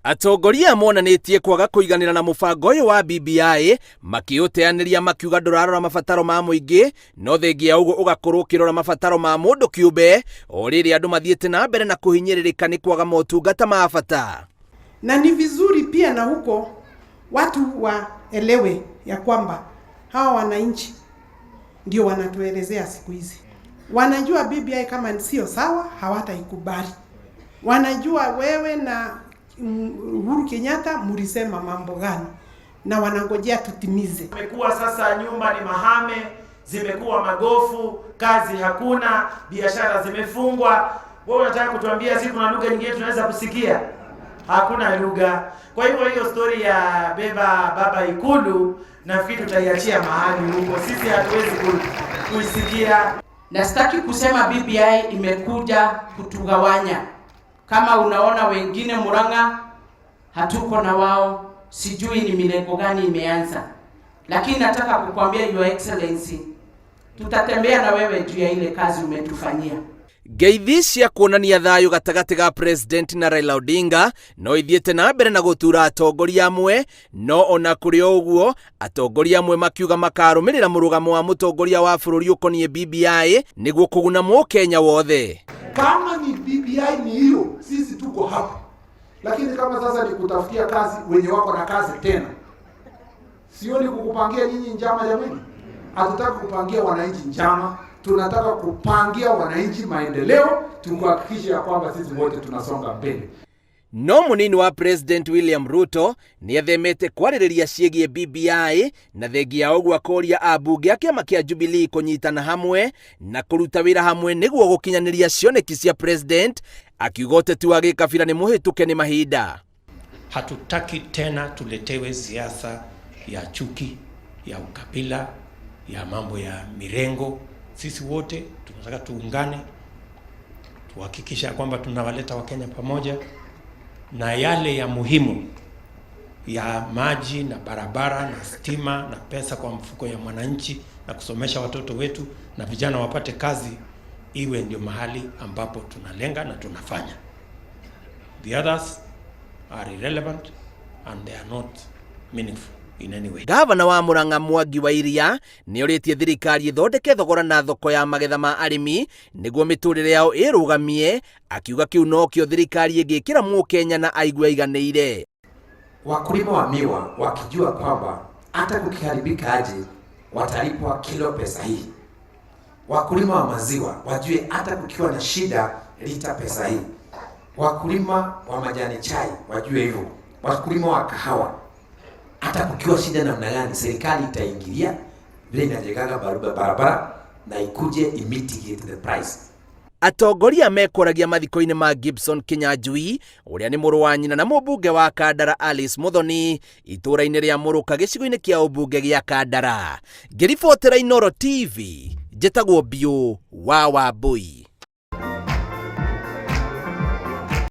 Atongoria monanĩtie kwaga kũiganĩra na mũbango ũyũ wa BBI, makĩũteanĩria makiuga ndũrarora mabataro ma mũingĩ, no thengia ũguo ũgakorwo ũkĩrora mabataro ma mũndũ kĩũmbe, o rĩrĩ andũ mathiĩte na mbere na kũhinyĩrĩrĩka nĩ kwaga motungata ma bata. Na ni vizuri pia na huko watu waelewe ya kwamba hawa wananchi ndio wanatuelezea siku hizi. Wanajua BBI kama sio sawa, hawataikubali. Wanajua wewe na Uhuru Kenyatta mulisema mambo gani na wanangojea tutimize. Imekuwa sasa nyumba ni mahame, zimekuwa magofu, kazi hakuna, biashara zimefungwa. Wewe unataka kutuambia sisi kuna lugha nyingine tunaweza kusikia? Hakuna lugha. Kwa hivyo hiyo story ya beba baba Ikulu nafikiri tutaiachia mahali huko, sisi hatuwezi kuisikia. Na sitaki kusema BBI imekuja kutugawanya. Kama unaona wengine Murang'a hatuko na wao, sijui ni milengo gani imeanza, lakini nataka kukwambia, Your Excellency, tutatembea na wewe juu ya ile kazi umetufanyia. Ngeithi cia kuonania thayũ gatagatĩ ga President na Raila Odinga no ithiĩte na mbere na gũtura atongoria amwe, no ona kũrĩ o ũguo, atongoria amwe makiuga makarũmĩrĩra mũrũgamo wa mũtongoria wa bũrũri ũkoniĩ BBI nĩguo kũguna mũkenya wothe. Kama ni BBI ni hiyo, sisi tuko hapa, lakini kama sasa ni kutafutia kazi wenye wako na kazi tena, sioni kukupangia nyinyi njama. Jamani, hatutaki kupangia wananchi njama, tunataka kupangia wananchi maendeleo, tukuhakikisha ya kwamba sisi wote tunasonga mbele. No mũnini wa President William Ruto nĩethemete kwarĩrĩria ciĩgiĩ BBI, na thengia ya ũguo akoria ambunge a kĩama kĩa Jubilee kũnyitana hamwe na kũruta wĩra hamwe nĩguo gũkinyanĩria cioneki cia President, akiuga ũteti wa gĩkabira nĩ mũhĩtũke nĩ mahinda. Hatutaki tena tuletewe siasa ya chuki, ya ukabila, ya mambo ya mirengo. Sisi wote tunataka tuungane, tuhakikisha kwamba tunawaleta Wakenya pamoja, na yale ya muhimu ya maji na barabara na stima na pesa kwa mfuko ya mwananchi na kusomesha watoto wetu na vijana wapate kazi, iwe ndio mahali ambapo tunalenga na tunafanya. The others are irrelevant and they are not meaningful in any way. Gavana wa Murang'a Mwangi wa Iria nĩ orĩtie thirikari ĩthondeke thogora na thoko ya magetha ma arĩmi nĩguo mĩtũrĩre yao ĩrũgamie, akiuga kĩu nokĩo thirikari ĩngĩkĩra mũkenya na aigue aiganĩire. Wakulima wa miwa wakijua kwamba hata kukiharibika aje watalipwa kilo pesa hii. Wakulima wa maziwa wajue hata kukiwa na shida lita pesa hii. Wakulima wa majani chai wajue hivyo. Wakulima wa kahawa, hata kukiwa shida namna gani, serikali itaingilia vile inajengaga barabara na ikuje imitigate the price. Atongoria mekoragia mathiko-inĩ ma Gibson Kinyanjui, ũrĩa nĩ mũrũ wa nyina na mũmbunge wa Kandara Alice Muthoni, itũũra-inĩ rĩa Mũrũka, gĩcigo-inĩ kĩa ũmbunge gĩa Kandara. Ngĩribotera Inooro TV, njĩtagwo Biũ wa Wambui.